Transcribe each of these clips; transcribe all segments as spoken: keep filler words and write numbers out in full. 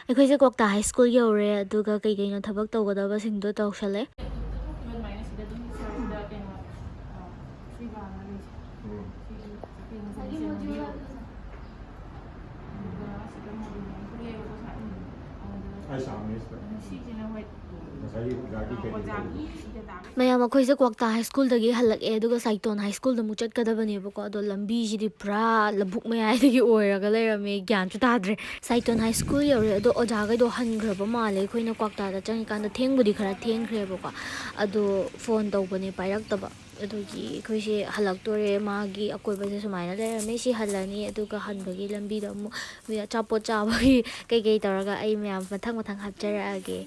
ꯑꯩꯈꯣꯏꯁꯦ ꯀ꯭ꯋꯥꯛꯇꯥ high school ꯌꯧꯔꯦ, ꯑꯗꯨꯒ ꯀꯩ ꯀꯩꯅꯣ ꯊꯕꯛ ꯇꯧꯒꯗꯕꯁꯤꯡꯗꯣ ꯇꯧꯁꯜꯂꯦ꯫ ꯃꯌꯥꯝ, ꯑꯩꯈꯣꯏꯁꯦ ꯀ꯭ꯋꯥꯛꯇꯥ ꯍꯥꯏ ꯁ꯭ꯀꯨꯜꯗꯒꯤ ꯍꯜꯂꯛꯑꯦ, ꯑꯗꯨꯒ ꯁꯥꯏꯇꯣꯟ ꯍꯥꯏ ꯁ꯭ꯀꯨꯜꯗ ꯑꯃꯨꯛ ꯆꯠꯀꯗꯕꯅꯦꯕꯀꯣ꯫ ꯑꯗꯣ ꯂꯝꯕꯤꯁꯤꯗꯤ ꯄꯨꯔꯥ ꯂꯧꯕꯨꯛ ꯃꯌꯥꯏꯗꯒꯤ ꯑꯣꯏꯔꯒ ꯂꯩꯔꯝꯃꯦ, ꯒ꯭ꯌꯥꯟꯁꯨ ꯇꯥꯗ꯭ꯔꯦ꯫ ꯁꯥꯏꯇꯣꯟ ꯍꯥꯏ ꯁ꯭ꯀꯨꯜ ꯌꯧꯔꯦ, ꯑꯗꯣ ꯑꯣꯖꯥꯈꯩꯗꯣ ꯍꯟꯈ꯭ꯔꯕ ꯃꯥꯜꯂꯦ꯫ ꯑꯩꯈꯣꯏꯅ ꯀ꯭ꯋꯥꯛꯇꯥꯗ ꯆꯪꯉꯤꯀꯥꯟꯗ ꯊꯦꯡꯕꯨꯗꯤ ꯈꯔ ꯊꯦꯡꯈ꯭ꯔꯦꯕꯀꯣ, ꯑꯗꯣ ꯐꯣꯟ ꯇꯧꯕꯅꯦ, ꯄꯥꯏꯔꯛꯇꯕ꯫ ꯑꯗꯨꯒꯤ ꯑꯩꯈꯣꯏꯁꯦ ꯍꯜꯂꯛꯇꯣꯔꯦ꯫ ꯃꯥꯒꯤ ꯑꯀꯣꯏꯕꯁꯦ ꯁꯨꯃꯥꯏꯅ ꯂꯩꯔꯝꯃꯦ꯫ ꯁꯤ ꯍꯜꯂꯅꯤ, ꯑꯗꯨꯒ ꯍꯟꯕꯒꯤ ꯂꯝꯕꯤꯗ ꯑꯃꯨꯛ ꯃꯤ ꯑꯆꯥꯄꯣꯠ ꯆꯥꯕꯒꯤ ꯀꯩꯀꯩ ꯇꯧꯔꯒ ꯑꯩ ꯃꯌꯥꯝ ꯃꯊꯪ ꯃꯊꯪ ꯍꯥꯞꯆꯔꯛꯑꯒꯦ꯫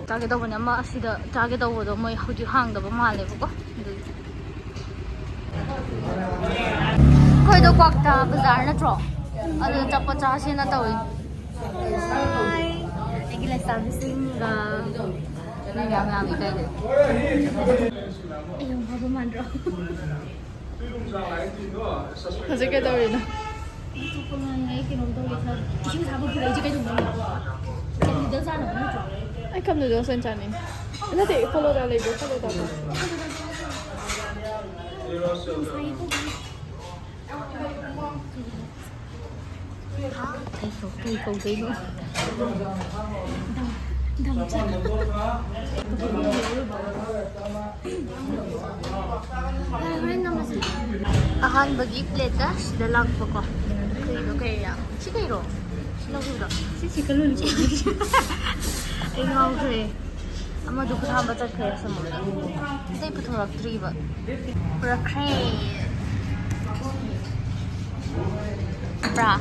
ꯆꯥꯒꯦ ꯇꯧꯕꯅꯦ, ꯑꯃ ꯑꯁꯤꯗ ꯆꯥꯒꯦ ꯇꯧꯕꯗꯣ ꯃꯣꯏ ꯍꯧꯖꯤꯛ ꯍꯥꯡꯗꯕ ꯃꯥꯜꯂꯦꯕꯀꯣ, ꯑꯗꯨꯒꯤ꯫ ꯑꯩꯈꯣꯏꯗꯣ ꯀ꯭ꯋꯥꯛꯇꯥ ꯕꯖꯥꯔ ꯅꯠꯇ꯭ꯔꯣ? ꯑꯗꯨ ꯆꯠꯄ ꯆꯥꯁꯦꯅ ꯇꯧꯔꯤ꯫ ꯑꯩꯒꯤ ꯂꯩꯁꯥꯕꯤꯁꯤꯡꯒ ꯃꯤ ꯃꯌꯥꯝ ꯌꯥꯝꯃꯤ ꯀꯩꯗꯤ꯫ ꯑꯩ ꯌꯥꯝ ꯐꯕ ꯃꯥꯟꯗ꯭ꯔꯣ? ꯍꯧꯖꯤꯛ ꯀꯩꯗꯧꯔꯤꯅꯣ? ꯑꯇꯣꯞꯄ ꯉꯥꯡꯉꯦ, ꯑꯩ ꯀꯩꯅꯣꯝ ꯇꯧꯒꯦ ꯈꯜꯂꯦ꯫ ꯏꯁꯤꯡ ꯑꯁꯥꯕ ꯄꯨꯔꯛꯏꯁꯦ ꯀꯩꯗꯧꯅꯕꯅꯣ? ꯀꯦꯟꯗꯤꯗ ꯆꯥꯅꯕ ꯅꯠꯇ꯭ꯔꯣ? ꯑꯩ ꯀꯞ ꯅꯨꯗꯜꯁ ꯑꯣꯏꯅ ꯆꯥꯅꯤꯡꯉꯤ꯫ ꯅꯠꯇꯦ, ꯐꯣꯂꯣꯗꯥ ꯂꯩꯕ꯭ꯔꯣ? ꯐꯣꯂꯣꯗꯥ꯫ ꯌꯥꯝ ꯁꯥꯏꯌꯦꯀꯣ꯫ ꯀꯩ ꯀꯧ-, ꯀꯩ ꯀꯧꯗꯣꯏꯅꯣ? ꯗꯝ, ꯗꯝ ꯆꯥ꯫ ꯍꯣꯔꯦꯟ ꯅꯝꯃꯁꯦ꯫ ꯑꯍꯥꯟꯕꯒꯤ ꯄ꯭ꯂꯦꯠꯇ ꯁꯤꯗ ꯂꯥꯛꯄꯀꯣ꯫ ꯀꯩꯅꯣ, ꯀꯩꯔꯥ? ꯁꯤ ꯀꯩꯔꯣ? ꯁꯤ ꯂꯧꯈꯤꯕꯗꯣ? ꯁꯤ ꯆꯤꯛꯀꯟ ꯂꯣꯂꯤꯄꯣꯞ꯫ ꯑꯩ ꯉꯥꯎꯈ꯭ꯔꯦ꯫ ꯑꯃꯗꯨ ꯈꯨꯠ ꯍꯥꯝꯕ ꯆꯠꯈ꯭ꯔꯦ ꯑꯁꯣꯝꯗ꯫ ꯑꯇꯩ ꯄꯨꯊꯣꯔꯛꯇ꯭ꯔꯤꯕ꯫ ꯄꯨꯔꯛꯈ꯭ꯔꯦ꯫ ꯕ꯭ꯔꯥ꯫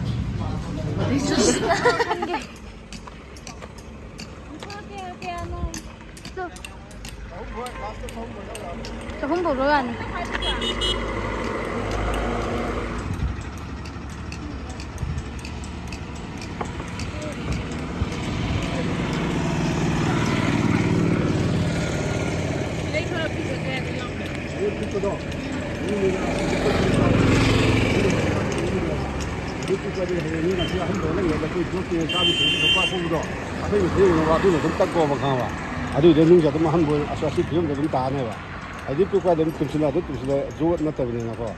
ꯆꯍꯨꯝ ꯐꯥꯎ ꯂꯧ ꯌꯥꯅꯤ꯫ ꯑꯗꯨ ꯄꯤꯛꯄꯗꯤ ꯍꯌꯦꯡ ꯃꯤ ꯉꯁꯤ ꯑꯍꯟꯕ ꯂꯩꯔꯒ ꯑꯩꯈꯣꯏ ꯒ꯭ꯔꯨꯞꯀꯤ ꯆꯥꯕꯤ ꯊꯣꯡꯕꯤ ꯂꯨꯄꯥ ꯄꯨꯕꯗꯣ ꯑꯩꯈꯣꯏ ꯃꯁꯦꯟ ꯌꯦꯡꯉꯒ ꯑꯗꯨꯅ ꯑꯗꯨꯝ ꯇꯛꯄꯕ ꯈꯪꯉꯕ? ꯑꯗꯨꯏꯗ ꯅꯨꯡꯁꯦ ꯑꯗꯨꯝ ꯑꯍꯟꯕ ꯑꯁꯤ ꯑꯁꯤ ꯐꯤꯕꯝꯗ ꯑꯗꯨꯝ ꯇꯥꯅꯦꯕ꯫ ꯍꯥꯏꯗꯤ ꯄꯤꯛꯄ ꯑꯗꯨꯝ ꯇꯨꯝꯁꯤꯜꯂ ꯑꯗꯨꯝ ꯇꯨꯝꯁꯤꯜꯂ ꯖꯣꯠ ꯅꯠꯇꯕꯅꯤꯅꯀꯣ꯫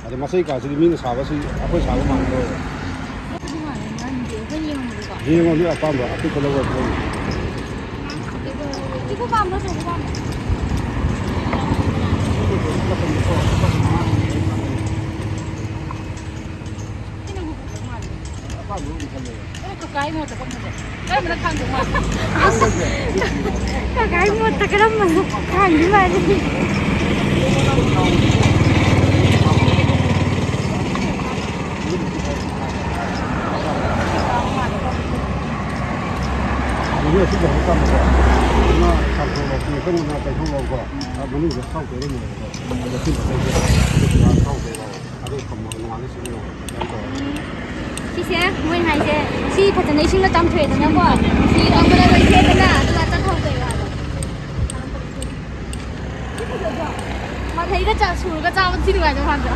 ꯑꯗꯩ ꯃꯆꯩ ꯀꯥꯁꯤꯗꯤ ꯃꯤꯅ ꯁꯥꯕꯁꯤ ꯑꯩꯈꯣꯏ ꯁꯥꯕ ꯃꯥꯟꯅꯔꯣꯏꯕ꯫ ꯌꯦꯡꯉꯣ ꯅꯣꯏ ꯑꯄꯥꯝꯕ ꯑꯄꯤꯛꯄ ꯂꯧꯔꯁꯨ ꯂꯧ꯫ ꯄꯤꯛꯄ ꯄꯥꯝꯕ꯭ꯔꯣ ꯑꯆꯧꯕ ꯄꯥꯝꯕ꯭ꯔꯣ? ꯁꯤꯅ ꯍꯨ ꯐꯖꯕ ꯃꯥꯜꯂꯦ꯫ ꯑꯄꯥꯝꯕ ꯑꯗꯨꯝ ꯈꯜꯂꯣ꯫ ꯑꯣ, ꯀꯀꯥꯒꯤ ꯃꯣꯠꯇ ꯀꯛꯅꯕ꯫ ꯀꯔꯝꯕꯅ ꯈꯥꯡꯗꯧ ꯃꯥꯜꯂꯤ? ꯑꯁ! ꯀꯀꯥꯒꯤ ꯃꯣꯠꯇ ꯀꯔꯝꯕꯅ ꯈꯥꯡꯗꯧ ꯃꯥꯜꯂꯤ? ꯑꯗꯨꯅ ꯁꯤ ꯇꯧꯕ ꯀꯥꯟꯗꯀꯣ, ꯑꯗꯨꯅ ꯆꯥꯝꯊꯣꯛꯑꯣ, ꯃꯊꯪ ꯑꯣꯏꯅ ꯇꯩꯊꯣꯛꯑꯣꯀꯣ꯫ ꯑ, ꯃꯅꯨꯡꯗ ꯊꯥꯎ ꯇꯩꯔꯝꯃꯣꯏꯕꯀꯣ꯫ ꯑꯗꯨꯒ ꯁꯤ ꯃꯊꯪꯁꯦ ꯊꯥꯎ ꯇꯩꯔꯣ꯫ ꯑꯗꯨ ꯊꯝꯃꯣ, ꯅꯣꯡꯉꯥꯜꯂ ꯁꯤꯖꯤꯟꯅꯧ꯫ ꯁꯨꯃꯥꯏꯅ ꯇꯧꯔꯒ꯫ ꯁꯤꯁꯦ ꯃꯣꯏ ꯍꯥꯏꯁꯦ, ꯁꯤ ꯐꯖꯅ ꯏꯁꯤꯡꯅ ꯆꯥꯝꯊꯣꯛꯑꯦꯗꯅꯀꯣ, ꯐꯤ ꯑꯃꯗ ꯂꯣꯏ ꯁꯦꯠꯇꯅ, ꯑꯗꯨꯒ ꯆꯥꯛꯈꯥꯎꯗꯣꯏꯕ ꯍꯥꯏꯕ꯫ ꯁꯤ ꯐꯖꯗ꯭ꯔꯣ? ꯃꯈꯩꯒ ꯆꯥ-, ꯁꯨꯔꯒ ꯆꯥꯕ ꯊꯤ ꯅꯨꯡꯉꯥꯏꯗꯧ ꯃꯥꯟꯗ꯭ꯔꯣ?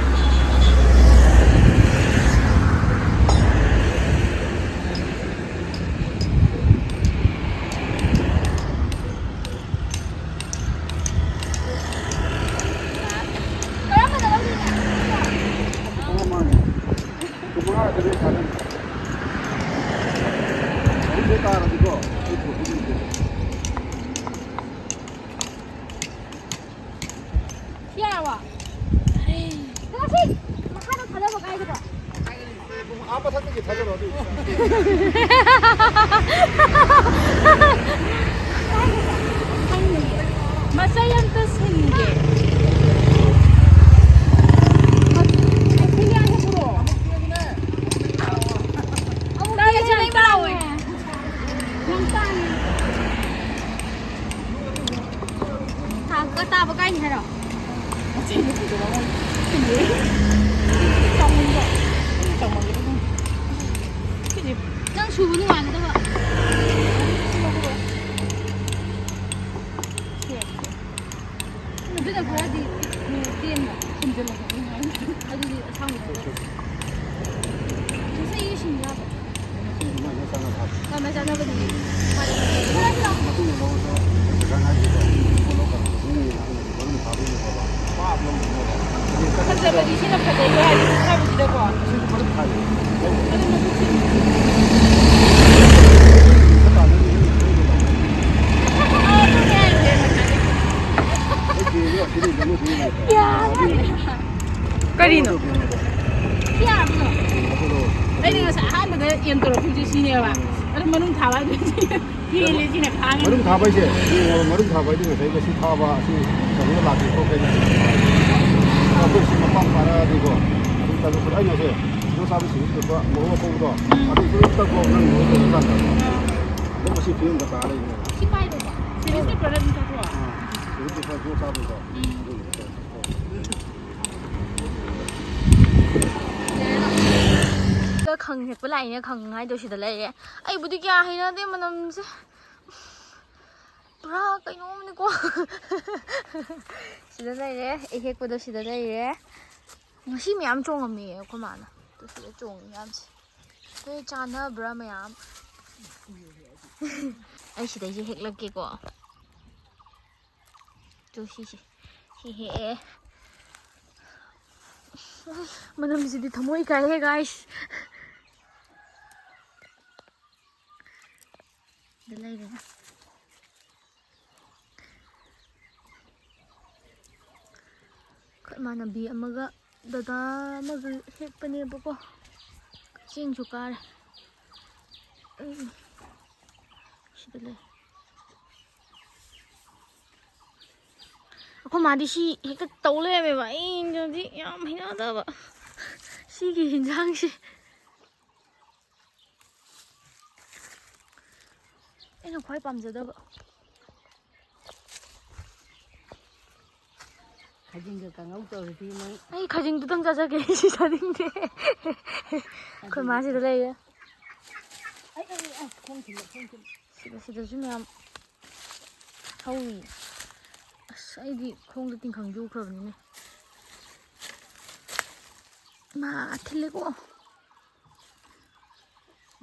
ꯀꯔꯝꯕꯗ ꯂꯧꯗꯣꯏꯅꯣ? ꯄꯨꯡ ꯑꯃ ꯑꯅꯤ꯫ ꯄꯨꯡ ꯃꯉꯥ ꯑꯗꯨꯗꯩ ꯊꯥꯗꯣꯏꯅꯤ꯫ ꯑꯗꯨꯗꯩ ꯇꯥꯔꯗꯤꯀꯣ, ꯑꯩ ꯄꯨꯔꯛꯄ ꯉꯝꯗꯦ꯫ ꯁꯤ ꯌꯥꯔꯕꯣ? ꯆꯠꯂꯣ ꯁꯤ! ꯃꯈꯥꯗ ꯊꯥꯗꯕ ꯀꯥꯏꯗꯀꯣ? ꯑꯥ ꯃꯊꯛꯇꯒꯤ ꯊꯥꯗꯔꯣ, ꯑꯗꯨ꯫ ꯃꯆꯩ ꯑꯝꯇ ꯁꯤꯟꯒꯦ꯫ ꯑꯃꯨꯛ ꯇꯥꯡꯉꯦ, ꯌꯥꯝ ꯇꯥꯡꯉꯦ꯫ ꯌꯥꯝ ꯇꯥꯡꯉꯦ꯫ ꯊꯥꯡꯒ ꯇꯥꯕ ꯀꯥꯏꯅꯤ ꯍꯥꯏꯔꯣ? ꯃꯆꯩ ꯃꯆꯩꯗꯣ ꯃꯉꯣꯟ ꯊꯤꯜꯂꯦ꯫ ꯆꯥꯎꯃꯟꯕ꯫ ꯑꯩꯅ ꯆꯥꯎꯃꯟꯕꯗꯣ ꯈꯪꯗꯦ꯫ ꯁꯤꯗꯤ ꯅꯪ ꯁꯨꯕ ꯅꯨꯡꯉꯥꯏꯒꯗꯕ꯫ ꯁꯤ ꯂꯧꯍꯧꯔꯣ꯫ ꯁꯤ ꯂꯧꯍꯧꯔꯣ꯫ ꯑꯗꯨꯅ ꯈꯔꯗꯤ ꯐꯖꯕꯗꯤ ꯁꯤꯅ ꯐꯖꯩ ꯍꯥꯏꯗꯤ ꯈꯨꯊꯕꯁꯤꯗꯀꯣ꯫ ꯑꯗꯨ ꯃꯕꯨꯛꯁꯦ ꯀꯔꯤꯅꯣ? ꯌꯥꯕꯅꯣ? ꯑꯩꯅ ꯉꯁꯥꯏ ꯑꯍꯥꯟꯕꯗ ꯑꯦꯝ ꯇꯧꯔꯛꯈꯤꯕꯁꯦ ꯁꯤꯅꯦꯕ꯫ ꯑꯗꯨ ꯃꯅꯨꯡ ꯊꯥꯕ ꯍꯥꯏꯗꯨꯗꯤ ꯄꯦꯜꯂꯦ ꯁꯤꯅ ꯈꯥꯡꯉꯦ꯫ ꯃꯔꯨꯝ ꯊꯥꯕ ꯍꯥꯏꯁꯦ, ꯌꯦꯡꯉꯣ, ꯃꯔꯨꯝ ꯊꯥꯕ ꯍꯥꯏꯗꯤ ꯉꯁꯥꯏ ꯉꯁꯤ ꯊꯥꯕ ꯑꯁꯤ ꯀꯩꯅꯣ ꯂꯥꯛꯀꯦ ꯈꯣꯠꯀꯦꯅ ꯑꯩꯈꯣꯏ ꯁꯤ ꯃꯄꯥꯟ ꯐꯥꯔꯛꯑꯗꯤꯀꯣ, ꯑꯗꯨꯝ ꯇꯧꯕ ꯈꯣꯠꯄ ꯑꯩꯅꯁꯦ ꯖꯣ ꯆꯥꯕ ꯁꯤꯡꯂꯤ ꯈꯣꯠꯄ ꯃꯔꯨ ꯑꯀꯧꯕꯗꯣ, ꯑꯗꯨ ꯁꯨꯝ ꯇꯛꯄ ꯅꯪ ꯃꯔꯨ ꯇꯧꯕ ꯀꯥꯟꯗ ꯑꯗꯨꯝ ꯑꯁꯤ ꯐꯤꯕꯝꯗ ꯇꯥ ꯂꯩꯕꯅꯦꯕ꯫ ꯁꯤ ꯄꯥꯏꯗꯣꯏꯕ? ꯁꯤ ꯅ꯭ꯌꯨꯁꯄꯦꯄꯔꯗ ꯑꯗꯨꯝ ꯆꯥꯊꯣꯛꯑꯣ꯫ ꯑꯥ, ꯁꯤꯡꯂꯤ ꯈꯣꯠꯄ ꯖꯣ ꯆꯥꯕꯗꯣ꯫ ꯎꯝ꯫ ꯑꯗꯨꯒꯤꯗꯣ ꯇꯧ-, ꯇꯧ-, ꯈꯪ ꯍꯦꯛꯄ ꯂꯥꯛꯏꯅꯦ, ꯈꯪ ꯍꯥꯏꯗꯣ ꯁꯤꯗ ꯂꯩꯔꯦ꯫ ꯑꯩꯕꯨꯗꯤ ꯀꯌꯥ ꯍꯩꯅꯗꯦ ꯃꯅꯝꯁꯦ꯫ ꯄꯨꯔꯥ ꯀꯩꯅꯣꯝꯅꯤꯀꯣ꯫ ꯁꯤꯗ ꯂꯩꯔꯦ, ꯑꯩ ꯍꯦꯛꯄꯗꯣ ꯁꯤꯗ ꯂꯩꯔꯦ꯫ ꯉꯁꯤ ꯃꯌꯥꯝ ꯆꯣꯡꯉꯝꯃꯦ ꯑꯩꯈꯣꯏ ꯃꯥꯅ꯫ ꯑꯗꯨ ꯁꯤꯗ ꯆꯣꯡꯉꯤ ꯃꯌꯥꯝꯁꯦ꯫ ꯅꯣꯏ ꯆꯥꯅꯕ꯭ꯔꯥ ꯃꯌꯥꯝ? ꯑꯩ ꯁꯤꯗꯩꯁꯦ ꯍꯦꯛꯂꯛꯀꯦꯀꯣ꯫ ꯇꯨ ꯁꯤꯁꯦ꯫ ꯁꯤ ꯍꯦꯛꯑꯦ꯫ ꯃꯅꯝꯁꯤꯗꯤ ꯊꯃꯣꯏ ꯀꯥꯏꯍꯦ, guys꯫ ꯁꯤꯗ ꯂꯩꯔꯦ꯫ ꯑꯩꯈꯣꯏ ꯏꯃꯥꯟꯅꯕꯤ ꯑꯃꯒ ꯗꯗꯥ ꯑꯃꯒ ꯍꯦꯛꯄꯅꯦꯕꯀꯣ꯫ ꯆꯤꯡꯁꯨ ꯀꯥꯔꯦ꯫ ꯑꯩ ꯁꯤꯗ ꯂꯩ꯫ ꯑꯩꯈꯣꯏ ꯃꯥꯗꯤ ꯁꯤ ꯍꯦꯛꯇ ꯇꯧ ꯂꯩꯔꯝꯃꯦꯕ꯫ ꯑꯩꯅꯗꯤ ꯌꯥꯝ ꯍꯩꯅꯗꯕ ꯁꯤꯒꯤ ꯍꯤꯟꯖꯥꯡꯁꯦ꯫ ꯑꯩꯅ ꯈ꯭ꯋꯥꯏ ꯄꯥꯝꯖꯗꯕ꯫ ꯈꯥꯖꯤꯡꯒ ꯀꯥꯡꯉꯧ ꯇꯧꯔꯗꯤ ꯅꯪ ꯑꯩ ꯈꯥꯖꯤꯡꯗꯨꯗꯪ ꯆꯥꯖꯒꯦ, ꯑꯩ ꯁꯤ ꯆꯥꯅꯤꯡꯗꯦ꯫ ꯑꯩꯈꯣꯏ ꯃꯥ ꯁꯤꯗ ꯂꯩꯔꯦ꯫ ꯑꯩ, ꯑꯩ, ꯑꯩ, ꯈꯣꯡ ꯊꯤꯜꯂꯣ, ꯈꯣꯡ ꯊꯤꯜꯂꯣ꯫ ꯁꯤꯗ, ꯁꯤꯗꯁꯨ ꯃꯌꯥꯝ ꯍꯧꯔꯤ꯫ ꯑꯁ, ꯑꯩꯗꯤ ꯈꯣꯡꯗ ꯇꯤꯡꯈꯪ ꯌꯨꯈ꯭ꯔꯕꯅꯤꯅꯦ꯫ ꯃꯥ ꯊꯤꯜꯂꯦꯀꯣ꯫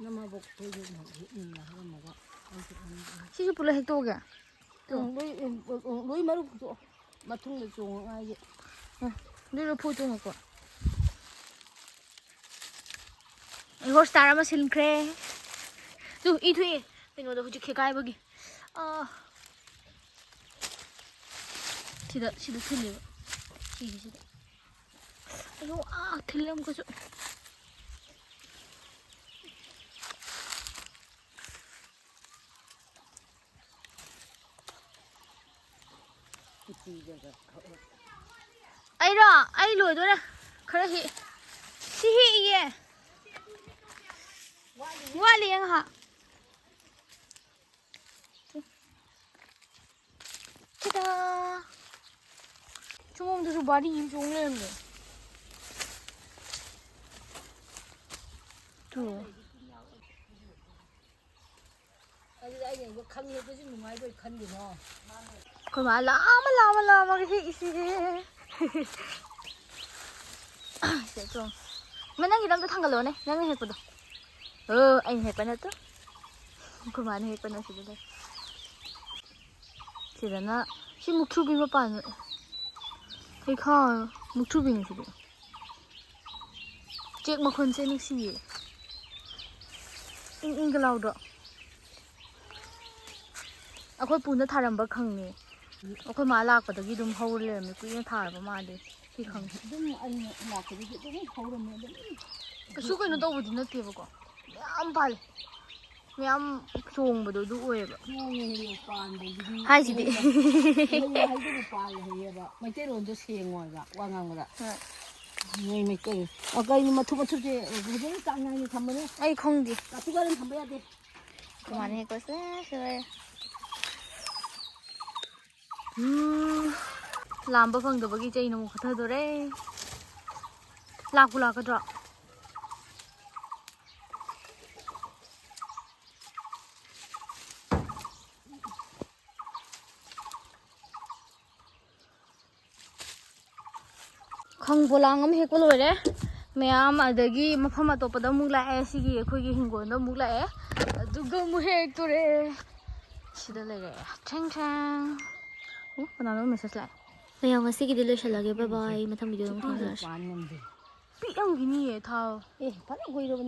ꯅꯃꯥꯕꯣꯛ ꯈꯣꯏꯒꯤ ꯍꯦꯛ ꯃꯨꯟꯅ ꯍꯧꯔꯝꯃꯒ ꯑꯩꯁꯨ ꯑꯃꯨꯛ ꯁꯤꯁꯨ ꯄꯨꯂꯞ ꯍꯦꯛꯇꯣꯛꯑꯒꯦ? ꯎꯝ, ꯂꯣꯏ, ꯎꯝ, ꯎꯝ, ꯂꯣꯏ ꯃꯔꯨ ꯐꯨꯛꯇꯣꯛꯑꯣ꯫ ꯃꯊꯨꯡꯗ ꯆꯣꯡꯉꯛꯉꯥꯏꯒꯤ꯫ ꯎꯝ, ꯑꯗꯨ ꯂꯐꯨ ꯆꯣꯡꯉꯛꯄ꯫ ꯑꯩ ꯍꯣꯔꯁ ꯇꯥꯔ ꯑꯃ ꯁꯤꯟꯈ꯭ꯔꯦ꯫ ꯇꯨ, ꯏ ꯊꯣꯛꯑꯦ꯫ ꯀꯩꯅꯣꯗꯣ ꯍꯧꯖꯤꯛ ꯈꯦꯀꯥꯏꯕꯒꯤ꯫ ꯑꯥ꯫ ꯁꯤꯗ, ꯁꯤꯗ ꯊꯤꯜꯂꯦꯕ꯫ ꯁꯤꯒꯤꯁꯤꯗ꯫ ꯑꯌꯣ, ꯑꯥ, ꯊꯤꯜꯂꯦ ꯑꯃꯨꯛꯀꯁꯨ꯫ ꯑꯩꯔꯣ? ꯑꯩ ꯂꯣꯏꯗꯣꯔꯦ꯫ ꯈꯔ ꯍꯦꯛ-, ꯁꯤ ꯍꯦꯛꯏꯌꯦ꯫ ꯋꯥꯠꯂꯤꯌꯦ ꯉꯥꯏꯍꯥꯛ꯫ ꯇꯥꯗꯥ! ꯁꯣꯝꯗꯁꯨ ꯕꯥꯔꯤ ꯑꯃ ꯆꯣꯡ ꯂꯩꯔꯝꯃꯦ꯫ ꯇꯨ꯫ ꯑꯗꯨꯗꯤ ꯑꯩꯅ ꯑꯩꯕꯨ ꯈꯪ ꯍꯦꯛꯄꯁꯤ ꯅꯨꯡꯉꯥꯏꯕꯣꯏ ꯈꯟꯗꯦꯅꯣ꯫ ꯑꯩꯈꯣꯏ ꯃꯥ ꯂꯥꯝꯃ, ꯂꯥꯝꯃ, ꯂꯥꯝꯃꯒ ꯍꯦꯛꯏꯁꯤꯗꯤ꯫ ꯁꯤꯗ ꯆꯣꯡ꯫ ꯏꯃꯥ, ꯅꯪꯒꯤꯗꯣ ꯑꯝꯇ ꯊꯥꯡꯒꯠꯂꯛꯑꯣꯅꯦ, ꯅꯪꯅ ꯍꯦꯛꯄꯗꯣ꯫ ꯑꯣ, ꯑꯩꯅ ꯍꯦꯛꯄ ꯅꯠꯇꯦ꯫ ꯑꯩꯈꯣꯏ ꯃꯥꯅ ꯍꯦꯛꯄꯅꯦ ꯁꯤꯗ ꯂꯩ꯫ ꯁꯤꯗꯅ ꯁꯤ ꯃꯨꯛꯊ꯭ꯔꯨꯕꯤ ꯃꯄꯥꯟ꯫ ꯍꯩꯈꯥ ꯃꯨꯛꯊ꯭ꯔꯨꯕꯤꯅꯤ ꯁꯤꯗꯤ꯫ ꯎꯆꯦꯛ ꯃꯈꯣꯟꯁꯦ ꯅꯨꯡꯁꯤꯌꯦ꯫ ꯏꯪ ꯏꯪꯒ ꯂꯥꯎꯗ꯭ꯔꯣ? ꯑꯩꯈꯣꯏ ꯄꯨꯅ ꯊꯥꯔꯝꯕ ꯈꯪꯉꯦ꯫ ꯑꯩꯈꯣꯏ ꯃꯥ ꯂꯥꯛꯄꯗꯒꯤ ꯑꯗꯨꯝ ꯍꯧꯔ ꯂꯩꯔꯝꯃꯦ꯫ ꯀꯨꯏꯅ ꯊꯥꯔꯕ ꯃꯥꯜꯂꯦ ꯁꯤ ꯈꯪꯉꯦ꯫ ꯑꯗꯨꯝ ꯑꯩꯅ ꯂꯥꯛꯄꯗꯒꯤ ꯑꯗꯨꯝ ꯍꯧꯔꯝꯃꯦ ꯑꯗꯨꯝ꯫ ꯀꯩꯁꯨ ꯀꯩꯅꯣ ꯇꯧꯕꯗꯤ ꯅꯠꯇꯦꯕꯀꯣ꯫ ꯃꯌꯥꯝ ꯄꯥꯜꯂꯦ꯫ ꯃꯌꯥꯝ ꯆꯣꯡꯕꯗꯣ ꯑꯗꯨ ꯑꯣꯏꯌꯦꯕ꯫ ꯆꯣꯡꯉꯦ ꯄꯥꯟꯕꯒꯤꯗꯤ꯫ ꯍꯥꯏꯁꯤꯗꯤ꯫ ꯎꯍꯩ ꯋꯥꯍꯩꯗꯨꯕꯨ ꯄꯥꯜꯂꯦ ꯍꯥꯏꯌꯦꯕ꯫ ꯃꯩꯇꯩꯂꯣꯟꯗꯣ ꯁꯦꯡꯉꯣꯏꯕ ꯋꯥ ꯉꯥꯡꯕꯗ꯫ ꯍꯣꯏ꯫ ꯅꯣꯏ ꯃꯩꯇꯩ꯫ ꯑ, ꯀꯩꯅꯣ ꯃꯊꯨꯞ ꯃꯊꯨꯞꯁꯦ ꯐꯖꯅ ꯆꯥꯡ ꯅꯥꯏꯅ ꯊꯝꯕꯅꯦ꯫ ꯑꯩ ꯈꯪꯗꯦ꯫ ꯀꯥꯇꯨ ꯀꯥꯔꯟ ꯊꯝꯕ ꯌꯥꯗꯦ꯫ ꯀꯃꯥꯏꯅ ꯍꯦꯛꯄꯁꯦ? ꯁꯤ ꯂꯣꯏꯔꯦ꯫ ꯎꯝ, ꯂꯥꯝꯕ ꯐꯪꯗꯕꯒꯤ ꯆꯩꯅ ꯑꯃꯨꯛ ꯈꯠꯊꯗꯣꯔꯦ꯫ ꯂꯥꯛꯄꯨ ꯂꯥꯛꯀꯗ꯭ꯔꯣ? ꯈꯪ ꯄꯣꯂꯥꯡ ꯑꯃ ꯍꯦꯛꯄ ꯂꯣꯏꯔꯦ꯫ ꯃꯌꯥꯝ ꯑꯗꯒꯤ ꯃꯐꯝ ꯑꯇꯣꯞꯄꯗ ꯑꯃꯨꯛ ꯂꯥꯛꯑꯦ꯫ ꯁꯤꯒꯤ ꯑꯩꯈꯣꯏꯒꯤ ꯍꯤꯡꯒꯣꯜꯗ ꯑꯃꯨꯛ ꯂꯥꯛꯑꯦ꯫ ꯑꯗꯨꯒ ꯑꯃꯨꯛ ꯍꯦꯛꯇꯣꯔꯦ꯫ ꯁꯤꯗ ꯂꯩꯔꯦ꯫ ꯊ꯭ꯔꯦꯡ ꯊ꯭ꯔꯦꯡ꯫ ꯑꯣ, ꯀꯅꯥꯅꯣ ꯃꯦꯁꯦꯖ ꯂꯥꯛꯑꯦ? ꯃꯌꯥꯝ ꯉꯁꯤꯒꯤꯗꯤ ꯂꯣꯏꯁꯤꯜꯂꯒꯦ꯫ ꯕꯥꯏ ꯕꯥꯏ꯫ ꯃꯊꯪ ꯚꯤꯗꯤꯑꯣꯗ ꯑꯃꯨꯛ ꯊꯦꯡꯅꯔꯁꯤ꯫ ꯄꯤꯛꯑꯝꯒꯤꯅꯤꯌꯦ ꯊꯥꯎ꯫ ꯑꯦ, ꯐꯅ ꯀꯨꯏꯔꯕꯅꯤ꯫